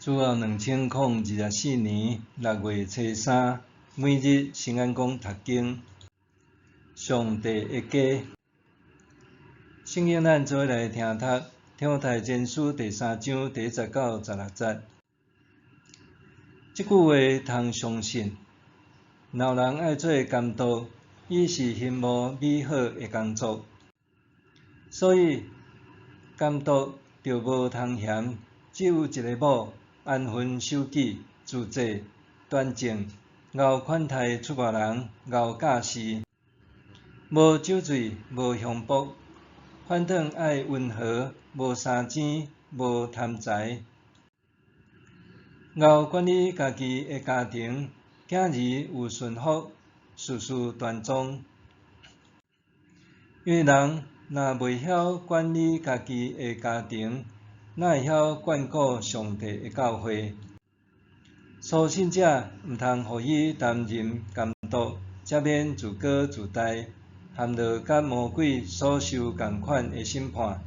主後2024年6月初三，每日聖安講讀經，上帝的家。聖經咱做伙來聽讀《提摩太前書》第三章第一節到十六節。這句話通相信，若有人愛做監督，伊是欣慕美好的工作，所以監督著無通嫌，只有一个某，安分守己，自制，端正，𠢕款待出外人，𠢕教示，無酒醉，無強暴，反轉愛溫和，無三錢，無貪財，𠢕管理家己的家庭，囝兒有順服，事事端莊。因為人若袂曉管理家己的家庭，哪會曉眷顧上帝的教會？粗信者毋通予伊擔任監督，才免自高自大，陷落佮魔鬼所受仝款的審判。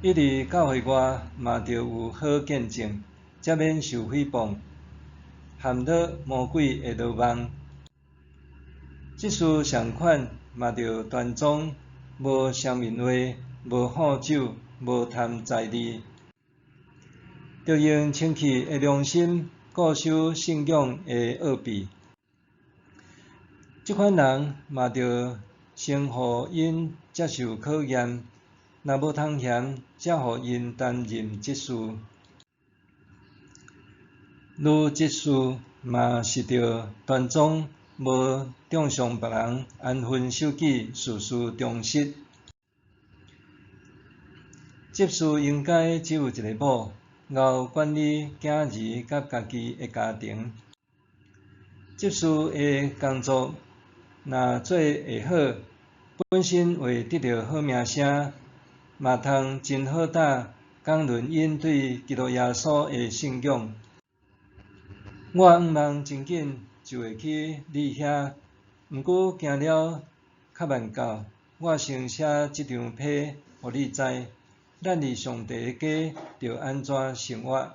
伊佇教會外嘛著有好見證，才免受誹謗，陷落魔鬼的羅網。執事仝款嘛著端莊，無雙面話，無好酒，無貪財利，著用清氣的良心固守信仰的奧秘。這款人嘛著先予𪜶接受考驗，若無通嫌，才予𪜶擔任執事。女執事嘛是著端莊，無中傷別人，安分守己，事事忠實。執事應該只有一个某，𠢕管理囝兒佮家己的家庭。執事的工作若做會好，本身會得著好名聲，嘛通真好膽講論𪜶對基督耶穌的信仰。我向望真緊就會去你遐，毋過行了較慢到，我先寫這張批，予你知。咱佇上帝的家著按怎生活。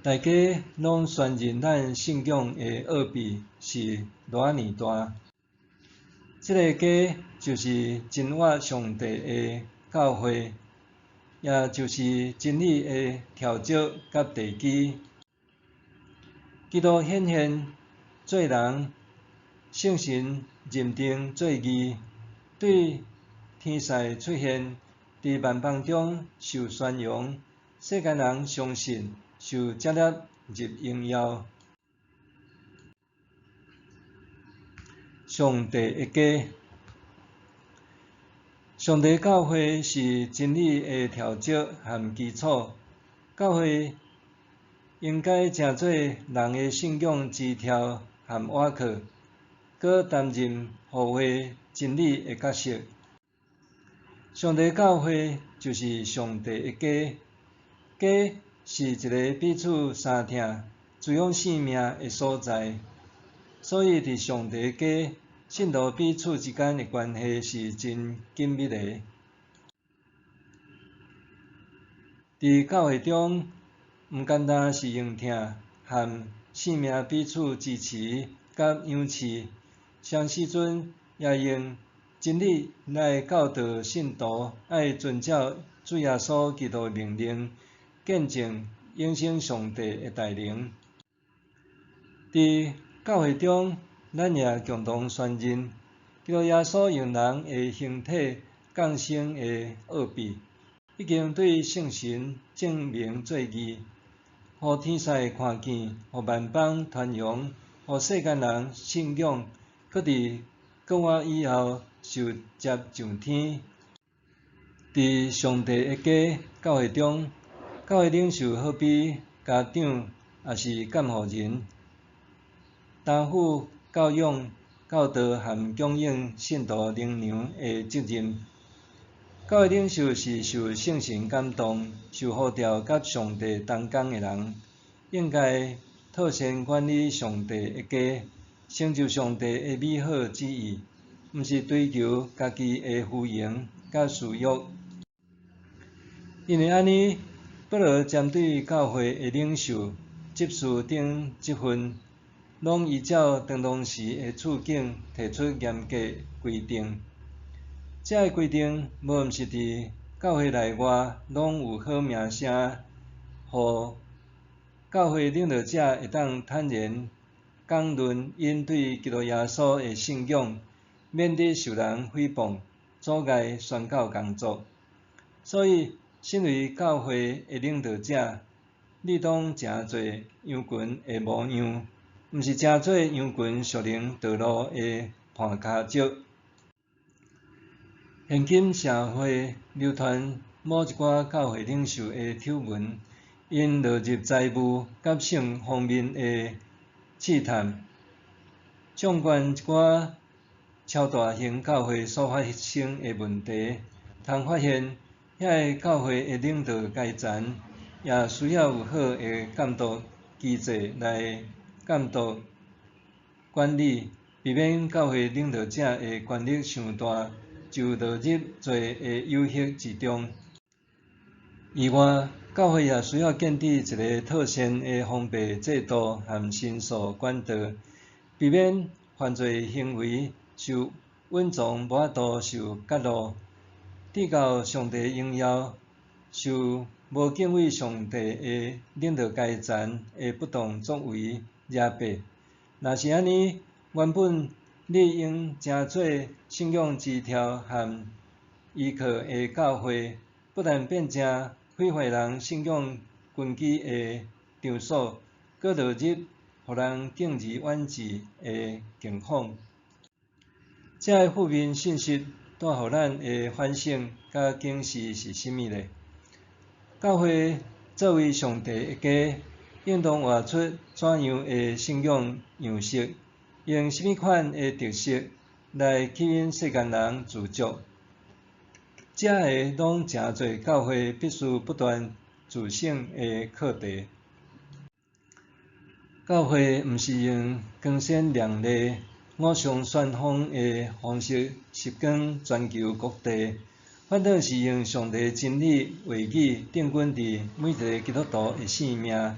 大家攏宣認咱信仰的奧秘是偌爾大。這个家就是真活上帝的教會，也就是真理的柱石佮地基。基督顯現做人，聖神認定做義，對天使出現，佇萬邦中受宣揚，世間人相信，受接納入榮耀。上帝的家，上帝教會是真理的柱石和基礎。教會應該成做人的信仰支柱和倚靠，閣擔任護衛真理的角色。上帝教會就是上帝的家，家是一个彼此相疼、滋養生命的所在。所以，佇上帝的家，信徒彼此之間的關係是真緊密的。佇教會中，毋單單是用疼和生命彼此支持佮養飼，相時陣也用真理來教導信徒愛遵照主耶穌基督的命令，見證永生上帝的大能。佇教會中，咱也共同宣認，基督耶穌用人的形體降生的奧秘，已經對聖神證明做義，予天使看見，予萬邦傳揚，予世間人信仰，閣佇過活以後受接上天。佇上帝的家教會中，教會領袖好比家長，抑是監護人，擔負教養、教導和供應信徒靈糧的責任。教會領袖是受聖神感動、受呼召佮上帝同工的人，應該妥善管理上帝的家，成就上帝的美好旨意，毋是追求家己的虛榮佮私欲。因為按呢，保羅針對教會的領袖、執事等職份，攏依照當當時的處境提出嚴格規定。這个規定無毋是佇教會內外攏有好名聲，予教會領導者會當坦然講論𪜶對基督耶穌的信仰，免得受人誹謗，阻礙宣教工作。所以，身為教會的領導者，理當成做羊群的模樣，毋是成做羊群屬靈道路的絆跤石。現今社會流傳某一寡教會領袖的醜聞，𪜶落入財務佮性方面的試探，縱觀一寡超大型教會所發生的問題，通發現遐个教會的領導階層也需要有好的監督機制來監督管理，避免教會領導者的權力傷大，就落入罪的誘惑之中。以外，教會也需要建立一个妥善的防備制度和申訴管道，避免犯罪行為受隱藏，無法度受揭露，致到上帝榮耀受無敬畏上帝的領導階層的不當作為遮蔽。若是按呢，原本理應成做信仰支柱和依靠的教會，不但變成毀壞人信仰根基的場所，閣落入予人敬而遠之的境況。這个負面信息帶予咱的反省佮警示是啥物呢？教會作為上帝的家，應當活出怎樣的信仰樣式？用啥物款的特色來吸引世間人駐足？這个攏成做教會必須不斷自省的課題。教會毋是用光鮮亮麗、偶像旋風的方式席捲全球各地，反倒是用上帝真理話語定根佇每一个基督徒的性命，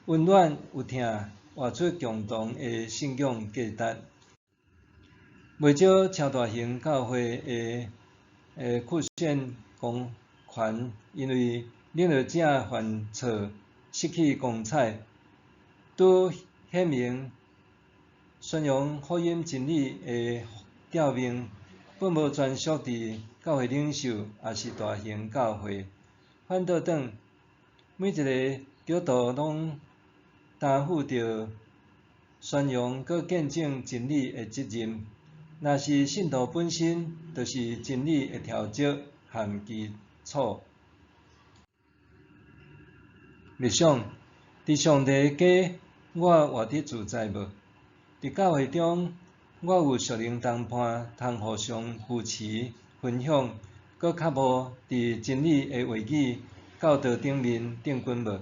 溫暖有疼，活出共同的信仰價值。袂少超大型教會的庫選公權，因為領導者犯錯失去光彩，拄顯明宣揚福音真理的吊命，本無專屬佇教會領袖，抑是大型教會。反倒轉，每一個基督徒攏擔負著宣揚閣見證真理的責任。若是信徒本身，就是真理的調節和基礎。默想，佇上帝的家，我活得自在無？佇教會中，我有屬靈同伴，通互相扶持、分享，閣較無佇真理的話語教導頂面定根無？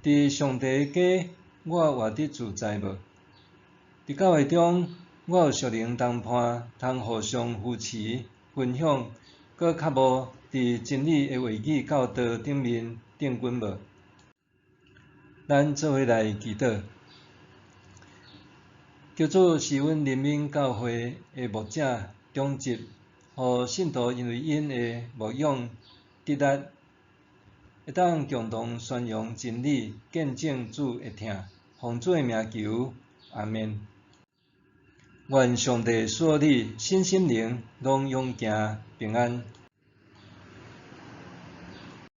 佇上帝的家，我活得自在無？佇教會中，我有屬靈同伴，通互相扶持、分享，閣較無佇真理的話語教導頂面定根無？咱做伙來祈禱。求主賜阮人民教會的牧者長執，予信徒因為𪜶的牧養得力，會當共同宣揚真理，見證主的疼。奉主的名求，阿們。願上帝賜予你身心靈攏勇健平安。